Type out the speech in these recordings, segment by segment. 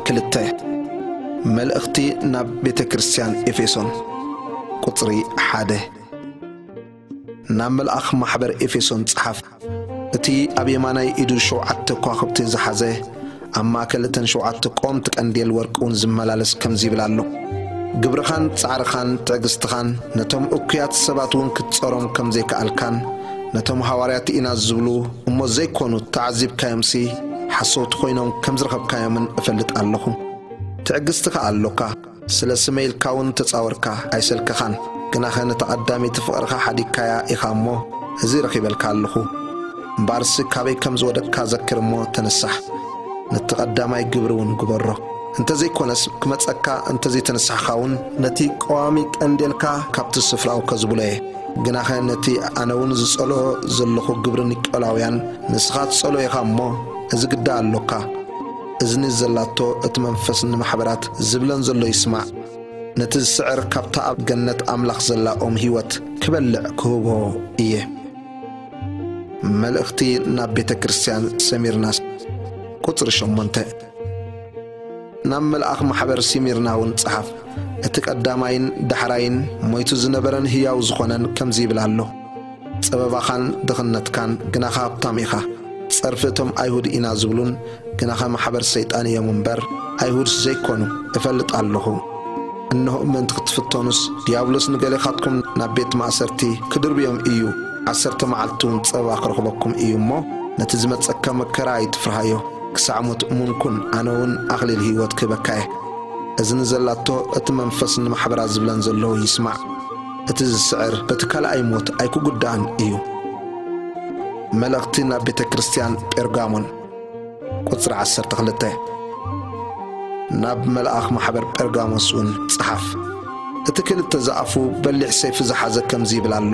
ክልተ። መልእኽቲ ናብ ቤተ ክርስቲያን ኤፌሶን። ቁጽሪ ሓደ። ናብ መልኣኽ ማሕበር ኤፌሶን ጸሓፍ። እቲ ኣብ የማናይ ኢዱ ሸውዓተ ከዋኽብቲ ዝሓዘ፣ ኣብ ማእከል እተን ሸውዓተ ቆምቲ ቀንዴል ወርቂ እውን ዝመላለስ ከምዚ ይብል ኣሎ። ግብርኻን ጻዕርኻን ትዕግስትኻን ነቶም እኩያት ሰባት እውን ክትጸሮም ከም ዘይከኣልካን፣ ነቶም ሃዋርያት ኢና ዝብሉ እሞ ዘይኮኑ ተዓዚብካዮምሲ ሓሰውቲ ኮይኖም ከም ዝረኸብካዮምን እፈልጥ ኣለኹ። ትዕግስቲ ከኣ ኣሎካ። ስለ ስመይ ኢልካ እውን ተጻወርካ፣ ኣይሰልከኻን። ግናኸ ነታ ቀዳመይቲ ፍቕርኻ ሓዲግካያ ኢኻ እሞ፣ እዚ ረኺበልካ ኣለኹ። እምበኣርሲ ካበይ ከም ዝወደቅካ ዘክር እሞ ተንሳሕ። ነቲ ቀዳማይ ግብሪ እውን ግበሮ። እንተዘይኮነስ ክመጸካ እንተዘይተንሳሕኻ እውን፣ ነቲ ቀዋሚ ቀንዴልካ ካብቲ ስፍራኡ ከዝብሎ እየ። ግናኸ ነቲ ኣነ እውን ዝጸልኦ ዘለኹ ግብሪ ኒቆላውያን ንስኻ ትጸልኦ ኢኻ እሞ፣ እዚ ግዳ ኣሎካ። እዝኒ ዘላቶ እቲ መንፈስ ንማሕበራት ዝብለን ዘሎ ይስማዕ። ነቲ ዝስዕር ካብታ ኣብ ገነት ኣምላኽ ዘላ ኦም ህይወት ክበልዕ ክህቦ እየ። መልእኽቲ ናብ ቤተ ክርስቲያን ሰሚርናስ። ቁጽሪ ሸሞንተ። ናብ መልኣኽ ማሕበር ሲሚርና እውን ጸሓፍ። እቲ ቀዳማይን ዳሕራይን ሞይቱ ዝነበረን ህያው ዝኾነን ከምዚ ይብል ኣሎ። ጸበባኻን ድኽነትካን ግናኻ ሃብታም ኢኻ። ጸርፊ እቶም ኣይሁድ ኢና ዝብሉን ግናኻ ማሕበር ሰይጣን እዮም እምበር ኣይሁድስ ዘይኮኑ እፈልጥ ኣለኹ። እንሆ ምእንቲ ክትፍተኑስ ዲያብሎስ ንገሌኻትኩም ናብ ቤት ማእሰርቲ ክድርብዮም እዩ። ዓሰርተ መዓልቲ እውን ጸበባ ክረኽበኩም እዩ እሞ ነቲ ዝመጸካ መከራ ኣይትፍርሃዮ። ክሳዕ ሞት እሙን ኩን፣ ኣነ እውን ኣኽሊል ህይወት ክህበካ እየ። እዝኒ ዘላቶ እቲ መንፈስ ንማሕበራት ዝብለን ዘሎ ይስማዕ። እቲ ዝስዕር በቲ ካልኣይ ሞት ኣይክጉዳእን እዩ። መልእኽቲ ናብ ቤተ ክርስቲያን ጴርጋሞን። ቁጽሪ ዓሰርተ ክልተ። ናብ መልኣኽ ማሕበር ጴርጋሞስ እውን ጸሓፍ። እቲ ክልተ ዝኣፉ በሊሕ ሰይፊ ዝሓዘ ከምዚ ይብል ኣሎ።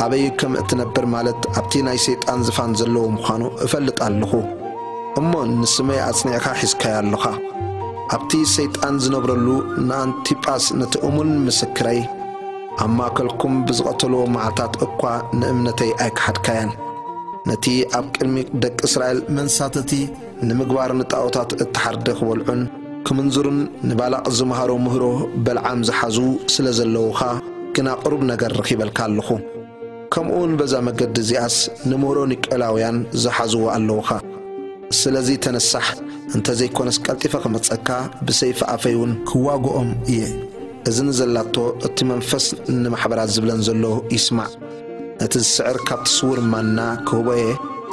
ኣበይ ከም እትነብር፣ ማለት ኣብቲ ናይ ሰይጣን ዝፋን ዘለዎ ምዃኑ እፈልጥ ኣለኹ። እሞ ንስመይ ኣጽኒዕካ ሒዝካዮ ኣሎኻ። ኣብቲ ሰይጣን ዝነብረሉ ንኣንቲጳስ ነቲ እሙን ምስክረይ ኣብ ማእከልኩም ብዝቐተልዎ መዓልታት እኳ ንእምነተይ ኣይከሓድካያን። ነቲ ኣብ ቅድሚ ደቂ እስራኤል መንሳተቲ ንምግባር ንጣኦታት እተሓርደ ክበልዑን ክምንዝሩን ንባላቕ ዝመሃሮ ምህሮ በልዓም ዝሓዙ ስለ ዘለዉኻ ግና ቅሩብ ነገር ረኺበልካ ኣለኹ። ከምኡውን በዛ መገዲ እዚኣስ ንምህሮ ኒቆላውያን ዝሓዝዎ ኣለዉኻ። ስለዚ ተነሳሕ፣ እንተ ዘይኮነስ ቀልጢፈ ክመጸካ ብሰይፊ ኣፈይ እውን ክዋግኦም እየ። እዝኒ ዘላቶ እቲ መንፈስ ንማሕበራት ዝብለን ዘሎ ይስማዕ። ነቲ ዝስዕር ካብቲ ስውር ማና ክህቦ እየ፣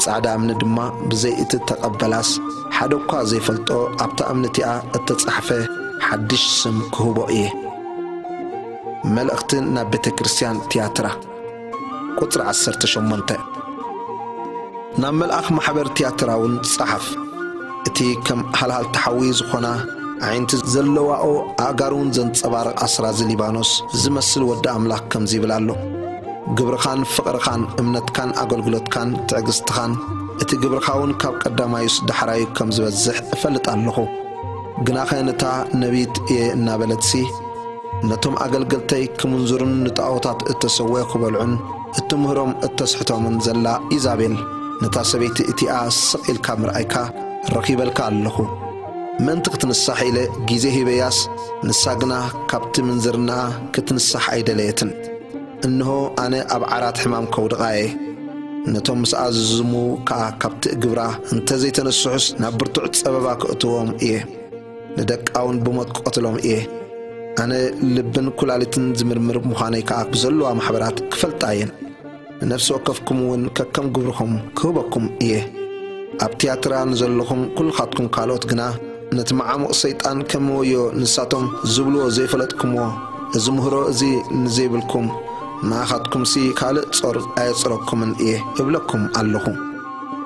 ጻዕዳ እምኒ ድማ ብዘይ እቲ ተቐበላስ ሓደ እኳ ዘይፈልጦ ኣብታ እምኒ እቲኣ እተጻሕፈ ሓድሽ ስም ክህቦ እየ። መልእኽቲ ናብ ቤተ ክርስቲያን ትያትራ። ቁጽሪ ዓሰርተ ሸሞንተ። ናብ መልኣኽ ማሕበር ትያትራ እውን ጸሓፍ። እቲ ከም ሃልሃልቲ ሓዊ ዝኾና ኣዒንቲ ዘለዋኦ ኣእጋር እውን ዘንጸባርቕ ኣስራዚ ሊባኖስ ዝመስል ወዲ ኣምላኽ ከምዚ ይብል ኣሎ። ግብርኻን ፍቕርኻን እምነትካን ኣገልግሎትካን ትዕግስትኻን እቲ ግብርኻ እውን ካብ ቀዳማዩስ ዳሕራዩ ከም ዝበዝሕ እፈልጥ ኣለኹ። ግናኸ ነታ ነቢይት እየ እናበለትሲ ነቶም ኣገልገልተይ ክምንዝሩን ንጣኦታት እተሰወ ክበልዑን እትምህሮም እተስሕቶምን ዘላ ኢዛቤል፣ ነታ ሰበይቲ እቲኣ ስቕ ኢልካ ምርኣይካ ረኺበልካ ኣለኹ። ምእንቲ ክትንሳሕ ኢለ ግዜ ሂበያስ፣ ንሳ ግና ካብቲ ምንዝርናኣ ክትንሳሕ ኣይደለየትን። እንሆ ኣነ ኣብ ዓራት ሕማም ከውድቓ እየ። ነቶም ምስኣ ዝዝሙ ከኣ ካብቲ ግብራ እንተ ዘይተነስሑስ ናብ ብርቱዕ ጸበባ ክእትዎም እየ። ንደቃውን ብሞት ክቐትሎም እየ። ኣነ ልብን ኩላሊትን ዝምርምር ምዃነይ ከኣ ብዘለዋ ማሕበራት ክፈልጣ እየን። ንነፍሲ ወከፍኩም እውን ከከም ግብርኹም ክህበኩም እየ። ኣብ ትያትራ ንዘለኹም ኩልኻትኩም ካልኦት ግና ነቲ መዓሙቕ ሰይጣን ከም ወዮ ንሳቶም ዝብልዎ ዘይፈለጥኩምዎ፣ እዚ ምህሮ እዚ ንዘይብልኩም ንኣኻትኩምሲ ካልእ ጾር ኣየጽረኩምን እየ እብለኩም ኣለኹ።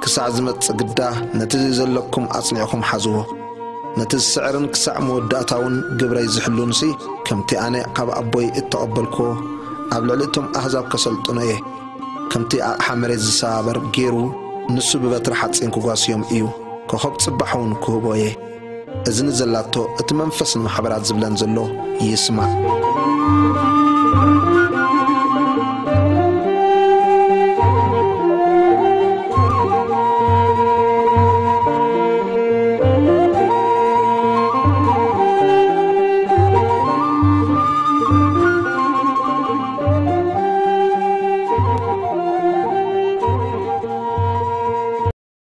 ክሳዕ ዝመጽእ ግዳ ነቲ ዘለኩም ኣጽኒዕኩም ሓዝዎ። ነቲ ዝስዕርን ክሳዕ መወዳእታውን ግብረይ ዝሕሉንሲ፣ ከምቲ ኣነ ካብ ኣቦይ እተቐበልክዎ ኣብ ልዕሊ እቶም ኣህዛብ ከሰልጥኖ እየ። ከምቲ ኣቕሓ መሬት ዝሰባበር ገይሩ ንሱ ብበትሪ ሓጺን ክጓስዮም እዩ። ኮኸብ ጽባሕ እውን ክህቦ እየ። እዝኒ ዘላቶ እቲ መንፈስ ንማሕበራት ዝብለን ዘሎ ይስማዕ።